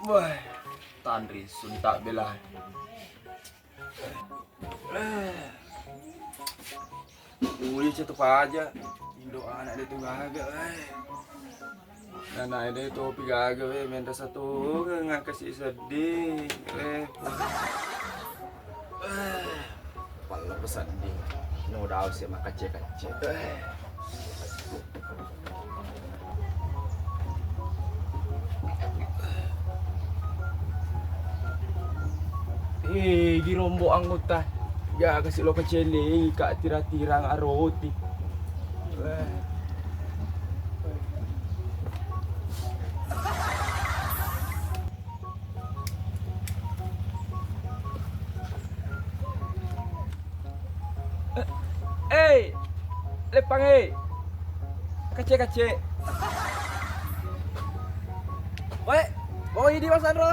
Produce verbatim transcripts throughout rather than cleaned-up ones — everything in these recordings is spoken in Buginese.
Wah, tanri suntak bela. Uli cetu paja. Indo anak de tu gaga, eh. Nana de topi gaga, eh, menrasa tongeng kasi sedih, eh. Palla pesedding. No dau si makacce-kacce. Eh, di rombo anggota. Gaga si lo kecele, ka tira-tirang aroti. Eh. Eh, eh, Lepang, eh. Kacce, kacce. Weh, oh, ini Mas Andro.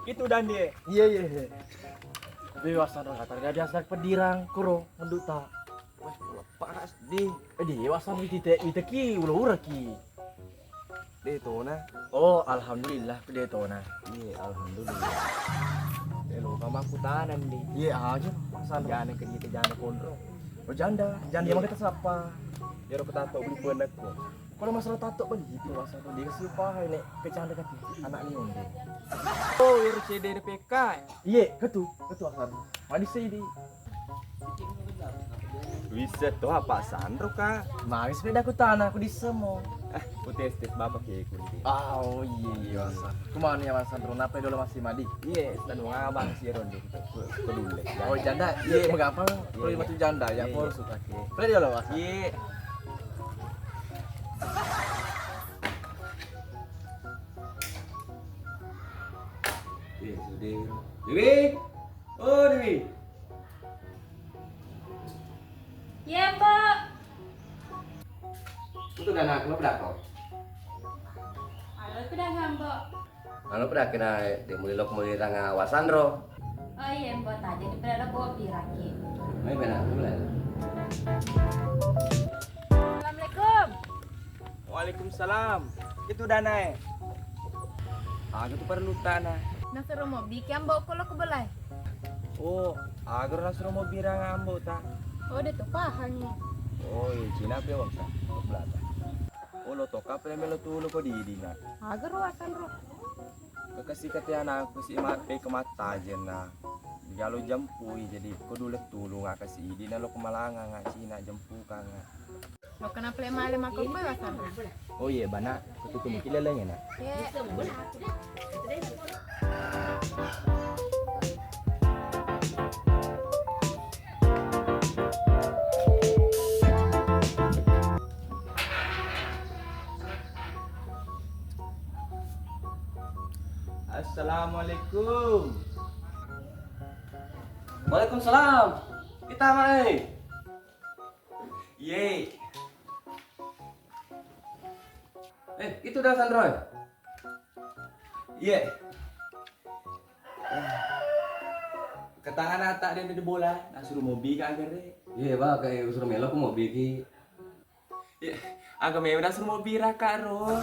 Itu dan dia. Iya, iya, iya. Tapi Mas Andro kata dia biasa pedirang kuro menduta. Weh, lepas di. Eh, di Mas Andro kita, kita ki, ura-ura ki. De tona. Oh, alhamdulillah, ku de tona. Iya, alhamdulillah. Eh, lo kama aku tanan di. Iya, aja. Asal jana ke dia jana konro. Oh, janda, janda. Iya. Yang kita sapa? Ya ro ketato beli buat aku. Kalau masalah tato beli itu masalah dia kasih upah ini ke janda kati anak ni onde. Oh, ya C D P K. Iya, ketu, ketu asal. Madi sih di. Wisset to apa Sandro ka? Magi sepeda ku tanah, aku disemo. Eh, ku tes tes bapak ke kunti. Ah, oh iya, iya, Mas. Kemana ya, Mas Sandro? Napa dulu masih madi? Iya, sedang abang si Rondi. Ku, ku dulu. Oh, janda. Iya, mengapa? Iya, iya. Matu janda ya, iya, iya. Poro suka ke. Pernah dulu, Mas? Iya. Iya, sudah. Dewi. Oh, Dewi. Iya, Mbok. Itu udah anak lo berapa? Ada udah ngambok. Anu, pada kena de mulai lok mulai ranga Wasandro. Oh iya, Mbok, tadi di pada lo kopi raki. Mai bena, mulai. Assalamualaikum. Waalaikumsalam. Itu danae. Aga tu perlu tana. Nasuro mobi ki ambo ko lo ko belai. Oh, aga nasuro mobi rang ambo ta. Oh, de tu pahangi. Oh, iya, Cina pe wangka. Belata. Oh, lo toka pe melo tulu ko di dina. Aga ro Wasandro. Kekasi kete anakku si ma pe kemattajenna. Jalo jempui jadi ko dule tulu ngaka si dina lo kemalanga nga Cina jempukanga. Lo kenapa le male mako koe Wasandro? Oh iya, bana, kutuku miki lelengnya, Nak. Iya. Assalamualaikum. Waalaikumsalam. Kita mai. Iye. Eh, itu dah Sandro. Iye. Ketahan atta de di bola, nasuru mobi ka agare. Iye, ba, kayak usuru melo ku mobi ki. Iye, aga melo nasuru mobi raka ro.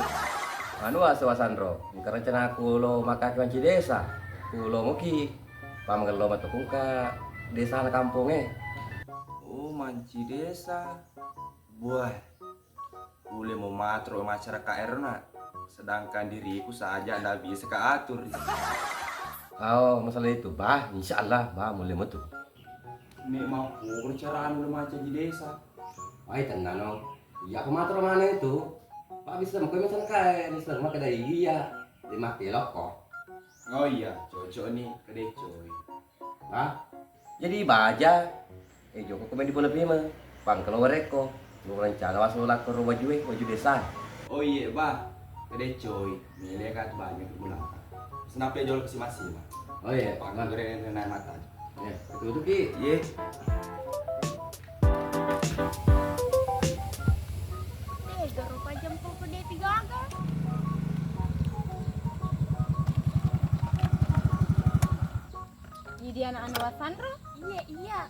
Anu asa Wasandro, engka rencana ku lo makkaki manci desa. Ku lo muki. Pamangello matu kungka desa na kamponge. Oh, manci desa. Buah. Pule mo matro masyarakat erona, sedangkan diriku saja nda bisa ka atur. Oh, masalah itu, bah, insya Allah, bah, mulle metu. Nek mampu rencana anu le mancaji desa. Ai, tenang, no. Iya, aku matro mana itu? Pak, bisa mengko misalkan kae, misalkan makkeda iya, de makke lokko. Oh iya, cocok ni, kedecoi. Hah? Jadi baja. Eh, joko ko main di bola pima. Pangkelo warekko. Lo rencana wasu lakko ro wajue, waju desa. Oh iye, bah. Kedecoi. Mele ka tu banyak di bola. Senape jolo ke si masing. Oh iye, pangkelo. Pangkelo naik mata. Eh, betul tu ki. Iye. Eh, garo pajam koko de tiga aga. Idi anak-anak Wasandro? Iya, iya.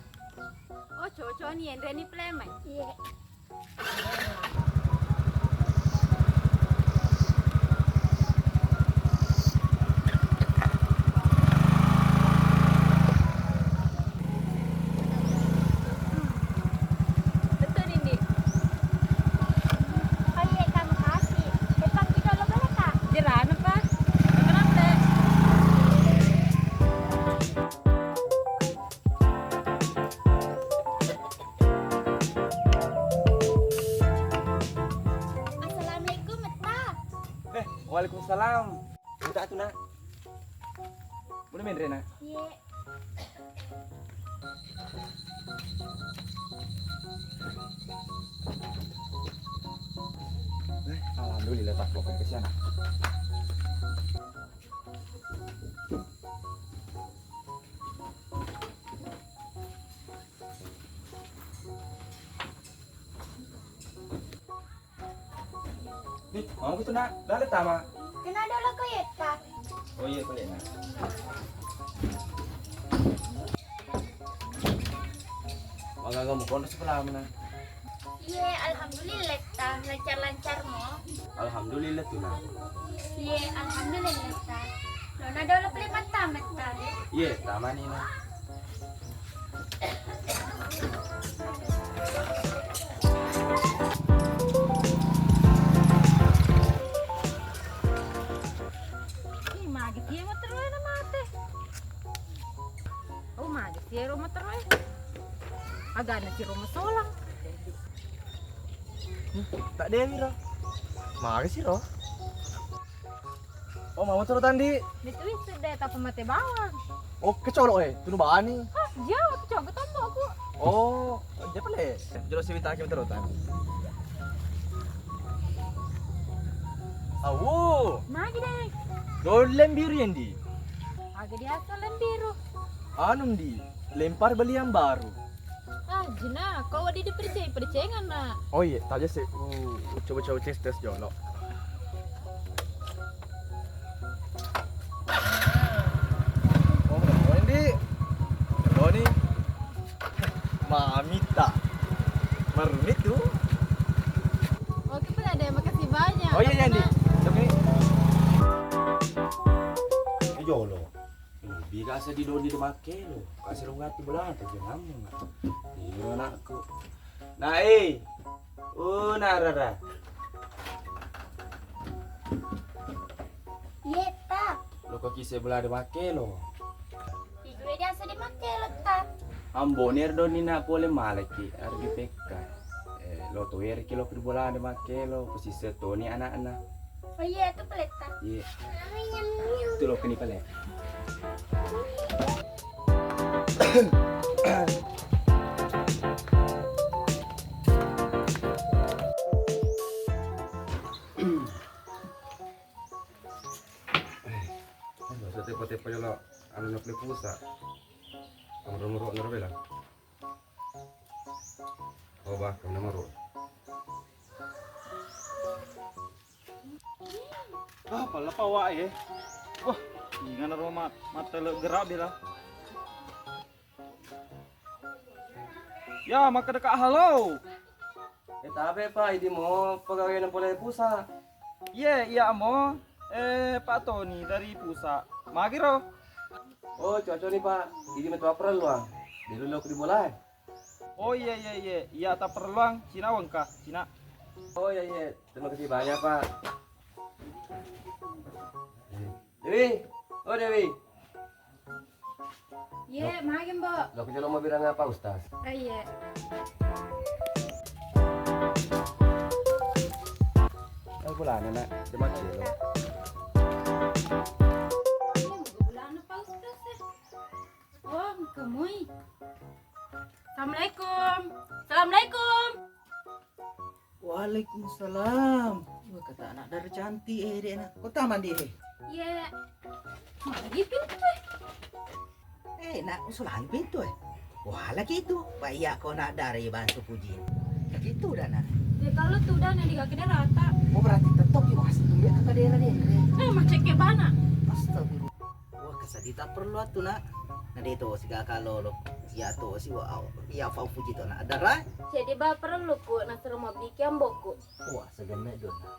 Oh, cocok ni, Endra ni plemai. Iya. Betul, Nindi. Oh iya, Kak, makasih. Depan kita lo boleh, Kak? Jerana, Pak. Kenapa, Dek? Assalamualaikum, Metta. Eh, waalaikumsalam. Buka tu, Nak. Boleh main, Rena? Iya. Eh, alhamdulillah, tak kok ke sana. Nih, mau gitu, Nak? Lale tama. Kena dolo ko yetta. Oh iya, boleh, Nak. Magaga mu kono sekolah mana? Iya, alhamdulillah, ta. Lancar-lancar mo. Alhamdulillah tu, Nak. Iya, alhamdulillah, ta. Nona dolo pele mata, mata. Iya, tama nih, Nak. Ih, magi kie motor na mate. Oh, magi kie ro motor. Agana si Roma solang. Hmm, tak dewi ro. Magi si ro? Oh, mama turu tandi. Mitu itu deh, tapi mate bawang. Oh, kecolok eh, tunu bani. Hah, jauh, kecolok tombokku. Oh, dia pale. Jolo si wita kita turu tandi. Awu. Magi deh. Dolem biru yang di. Aga diasa lem biru. Anu di, lempar beli yang baru. Ah, jina, kau wadi dipercaya, percaya nggak, Nak? Oh iya, tadi sih, uh, coba-coba tes tes jolo. Oh, oh, ini. Oh, ini. Mamita. Marunit tuh. Oke, pun ada. Makasih banyak. Oh iya, iya, Andi. Oke. Eh, jolo. Biasa di doni de makkelo. Kasih lu ngati belata, jangan. Iya, anakku. Nah, eh. Oh, narara. Yeta. Lo kok kise bela de makkelo? Igue biasa di makkelo, ta. Ambo ner doni na pole maleki, argi pekka. Eh, lo to eri ki lo ke bola de makkelo, pesisir toni anakna. Oh iya, itu peletta. Iya. Itu lo keni pale. Tepa-tepa jolo anu na pulsa. Amro-mro naro bela. Oh, bah, kamu nomor. Ah, pala pawa eh. Wah, ingana ro ma-, mata le gerak bela. Ya, maka dekat halo. Eh, tabe, Pak, idi mo pegawai na pole pusa. Ye, iya mo. Eh, Pak Toni dari pusa. Magiro. Oh, cocok nih, Pak. Idi metu apa lu, ah? Dulu lo di bola, eh? Oh, iya, iya, iya. Iya, tak perlu, Ang. Cina wengka, Cina. Oh, iya, iya. Terima kasih banyak, Pak. Dewi, oh, Dewi. Iya, magi, Mbok. Lo ke jolo mau bilang apa, Ustaz? Ah, iya. Aku lana, Nak. Cuma cilo. Iya, mau ke bulan apa, Ustaz, ya? Oh, kemui. Assalamualaikum. Assalamualaikum. Waalaikumsalam. Wah, kata anak dara cantik, eh, dek, nak. Kota mandi, eh? Iya. Magi pintu, eh? Eh, nak, usulangi pintu, eh? Wah, lagi itu. Pak, iya, kau nak dara, iya, bantu puji. Lagi itu udah, nak. Ya, kalau tuh udah, nanti gak kena rata. Oh, berarti tetap di masa tuh, ya, kata daerah dia, eh? Eh, macet ke mana? Astagfirullah. Wah, kesadi tak perlu atuh, nak. Nade to siga kalolo. Iya to siwa au. Iya fa upuji to na dara. Jadi ba perlu ku nasero mabiki amboku. Wah, segemme dona.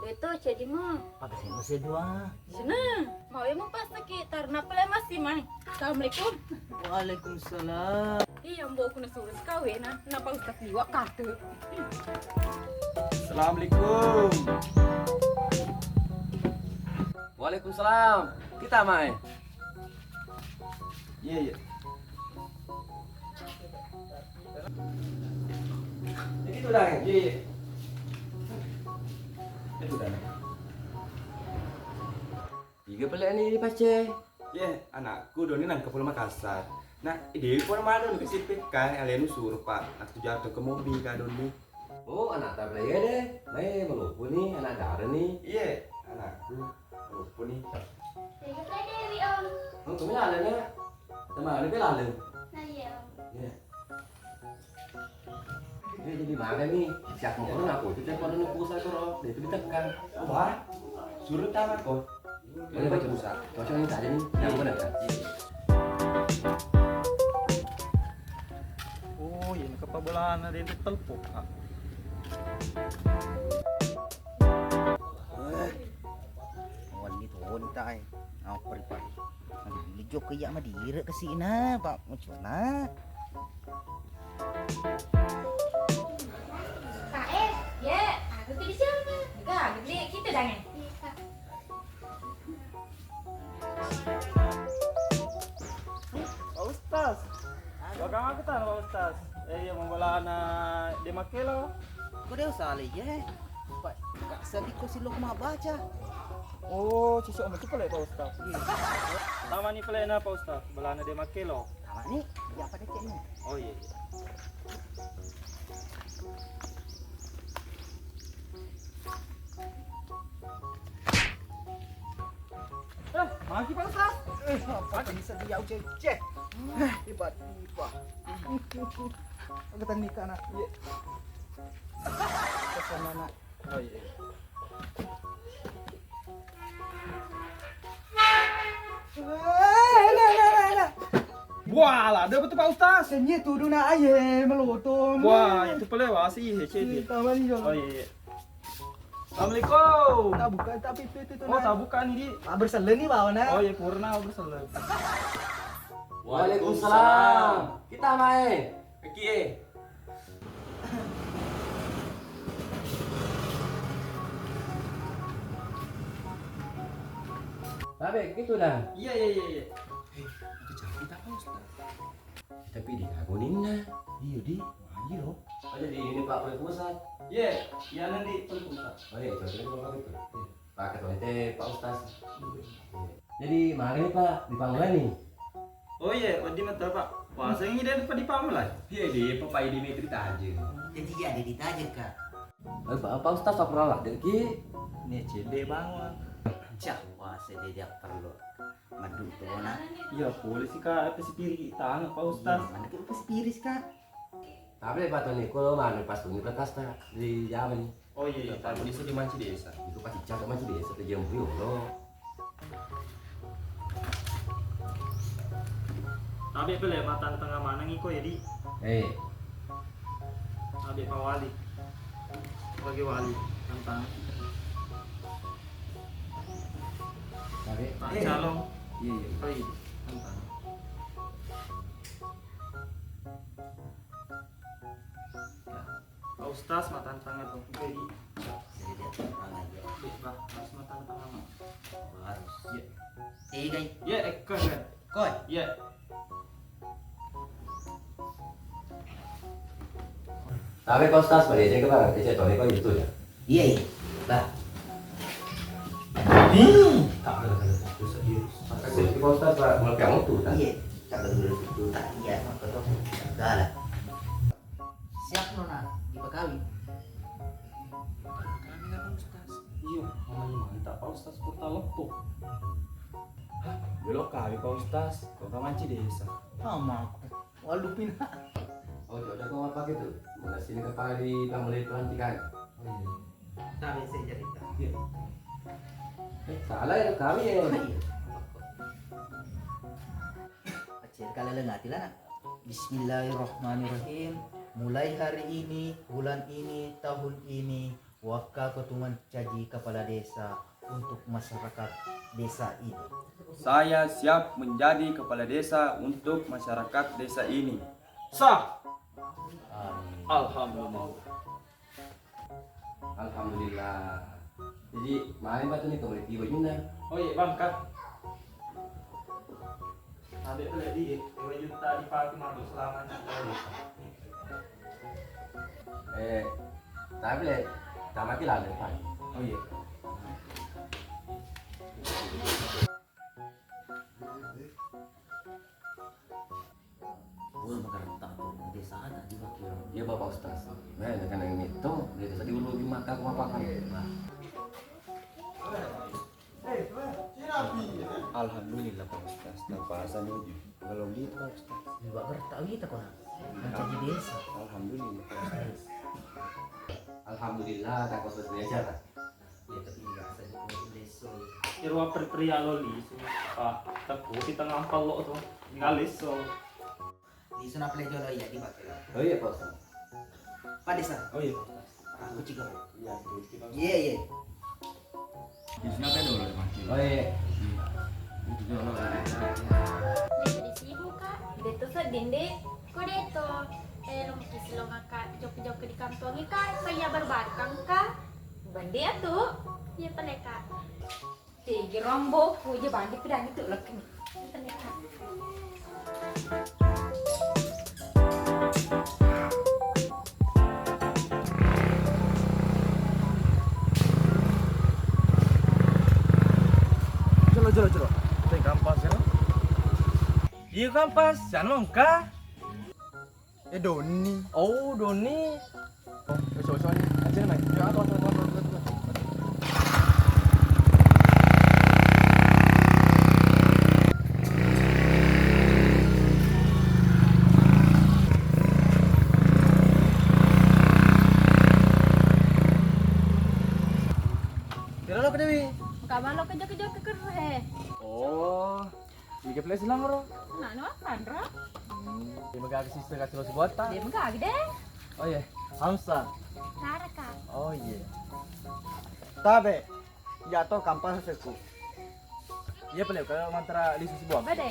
Itu jadi ma. Pakai sing usia dua. Sini, mau yang mau pas lagi. Tarna pele masih mai. Assalamualaikum. Waalaikumsalam. Iya, amboku nasuro sikawena, napa Ustaz liwa kate. Assalamualaikum. Waalaikumsalam. Kita mai. Iya, iya. Jadi itu dah. Iya, iya. Itu dah. Iga pale ni pace? Ye, anakku doni nangka pulo Makassar. Na, idewi pole madon ke sipik kan, alenu suruh pak. Nak tu jatuh ke mobil ka doni. Oh, anak tak pale ye deh. Mai melupu ni, anak dara ni. Iye, anakku melupu ni. Iga pale dewi om. Oh, kami ada ni. Teman ni pelalu. Nah, iya om. Iya. Eh, jadi mana nih? Siap mau corona aku itu telepon dulu pulsa itu, Ro. Dia itu ditekan. Wah, suruh tamat kok. Boleh baca pulsa. Cocok ini saja nih. Yang benar kan? Oh, ini kepabelaan ada yang telepon. Ah. Wani toni tae. Apa ripa? Aduh, ini jok kayak madire ke sini, Pak. Muncul nah. Pak, eh, ya, aku tuh di sana. Enggak, gede kita dangan. Pak Ustaz. Bakang aku tahu Pak Ustaz. Eh, iya, mau balana dia make lo. Kok dia usah le, ya? Pak, kak sedih kok silo mau baca. Oh, cicok macam pale Pak Ustaz. Iya. Lama ni pale na Pak Ustaz. Balana dia make lo. Lama ni, ya apa deh ni? Oh iya, iya. Eh, magi Pak Ustaz. Eh, apa bisa dia ucece? Eh, tiba-tiba. Aku tadi nikah nak. Iya. Kesana nak. Oh iya. Eh, nah, nah, nah, nah. Wah, lah, ada betul Pak Ustaz. Senye tuduh nak aye meloto. Wah, itu pale wasi, hece dia. Taman hijau. Oh iya, iya. Assalamualaikum. Tak buka, tapi itu, itu, itu, oh, nah. Tak buka ni, Di. Ah, berselen ni bawa, nah. Oh iya, purna berselen. Waalaikumsalam. Kita mai. Oke. Tabe, gitu dah. Iya, iya, iya, iya. Eh, aku cari tak Pak Ustaz. Tapi di kagoninna. Iya, Di. Wajib loh. Oh, jadi ini Pak Pale Pusat. Iya, iya nanti Pale Pusat. Oh iya, itu tadi Bapak itu. Iya. Pak Ketua R T, Pak Ustaz. Iya. Jadi, mari Pak, di Pamulani. Oh iya, wedding metu Pak. Wah, saya ini dari Pak di Pamulani. Iya, di Pak, Pak, di Metri Tajeng. Jadi, iya, di Tajeng, Kak. Eh, Pak, Pak Ustaz, apa lah, Dek Ki? Nih, cedek bangun. Cah, wah, saya dia perlu. Madu tona. Iya, polisi Kak, apa sipiri tanah, Pak Ustaz? Iya, mana kita sipiri, Kak? Tapi Pak Toni, kalau mana pas ini kertas tak di Jawa nih? Oh iya, iya, tapi bisa di manci desa. Itu pasti cak manci desa, itu jam biolo. Tapi pele matan tengah mana ngiko ya, Di? Eh. Tapi Pak Wali. Sebagai wali, tantang. Tapi Pak Calon. Iya, iya. Oh iya, tantang. Pak Ustaz, matantang atau jadi. Jadi dia tantang aja. Iya, Pak, harus matantang, Pak. Harus. Iya. Tiga. Iya, eh, kau, kan? Kau. Iya. Tapi Pak Ustaz, pada saya ke Pak, saya tahu kau itu ya. Iya, iya. Lah. Hmm. Tak ada, tak ada. Terus dia. Makasih Pak Ustaz, Pak, mau kamu tuh, kan? Iya. Tak ada dulu tuh, tak iya, apa tuh? Segala. Siap lo nak dipakawin. Kami lah Pak Ustaz. Iya, mamanya mantap Pak Ustaz, kota lepok. Hah, belok kami Pak Ustaz, kota manci desa. Sama aku. Walu pina. Oh, coba kau apa gitu? Mana sini kepala di pamulai pelantikan? Oh iya. Tapi saya cerita. Iya. Eh, salah ya kami ya. Oh, iya. Sir kala lengati lana. Bismillahirrahmanirrahim. Mulai hari ini, bulan ini, tahun ini, wakka ko tu mancaji kepala desa untuk masyarakat desa ini. Saya siap menjadi kepala desa untuk masyarakat desa ini. Sah. Amin. Alhamdulillah. Alhamdulillah. Jadi, mane batu ni kembali tiba juga. Oh iya, Bang, Kak. Ambil boleh di dua juta dipakai masuk selamanya. Eh, tapi le, sama ki laleng, Pak. Oh iya. Wah, magaretta tu desa ada di wakil. Iya, Bapak Ustaz. Nah, dengan yang itu, dia bisa diulu di mata aku apa kan? Nah. Alhamdulillah, Pak Ustaz. Terpaksa nih. Kalau gitu, Pak Ustaz. Juga gertak kita kok. Mencaji desa. Alhamdulillah, Pak Ustaz. Alhamdulillah, tak khusus desa lah. Iya, tapi biasa di pengurus desa. Kira pria-pria lo lisu, Pak. Takut kita ngampal lo tuh. Ngaliso. Lisu na pale jolo iya di bakela. Oh iya, Pak Ustaz. Pak Desa. Oh iya, Pak Ustaz. Aku juga. Iya, aku juga. Iya, iya. Lisu na pale jolo di bakela. Oh iya. Itu jolo. Jadi sibuk, Kak. Deto sedih, Dek. Kok deto? Eh, lo mesti silong, Kak. Jok-jok di kampongi, Kak. Saya berbarkang, Kak. Bandi atu. Iya pale, Kak. Tigi rombo, puja bandi pedang itu lek ni. Jolo, jolo, jolo. Itu yang kampas ya. Iya kampas, siapa engka? Eh, Doni. Oh, Doni. Oh, besok-besok ni. Aja mai. Ya, atau, atau, atau, atau, atau. Kira lo ke Dewi? Kamu lo ke jok-jok ke kerja, he. Oh. Iga pale silang ro? Nano apa, Ro? Hmm, dia mega ke sister kasih lo sebuah ta? Dia mega gede. Oh iya, Hamsa. Saraka. Oh iya. Tabe, ya to kampas seku. Iya pale kalau mantara lisu sebuah. Bade.